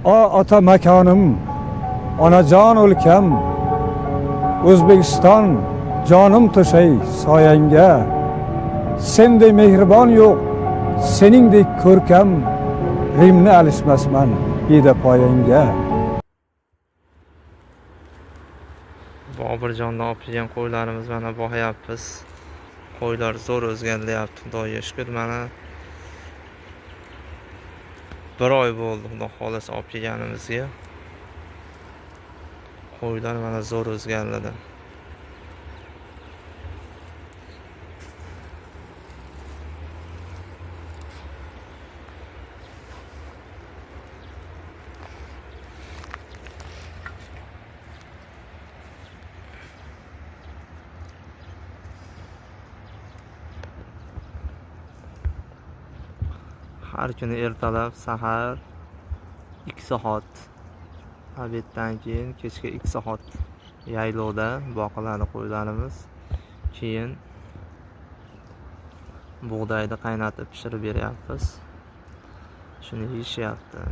Ota makonim, onajon o'lkam, O'zbekiston jonim to'shay soyangga. Sendek mehribon yo'q, seningdek ko'rkam, Rimni alishmasman beda poyangga. Boburjondan olib kelgan qo'ylarimiz mana boqyapmiz. Qo'ylar zo'r o'zgarlayapti, Xudoga shukr. Mana bir oy bo'ldi Xudo xohlasa olib kelganimizga. Qo'ylar mana zo'r o'zgarladi. Har kuni ertalab sahar 2 soat, obeddan keyin kechki 2 soat yaylovda boqiladi qo'ylarimiz. Keyin bug'doyni qaynatib pishirib beryapmiz. Shuni yeyishyapti.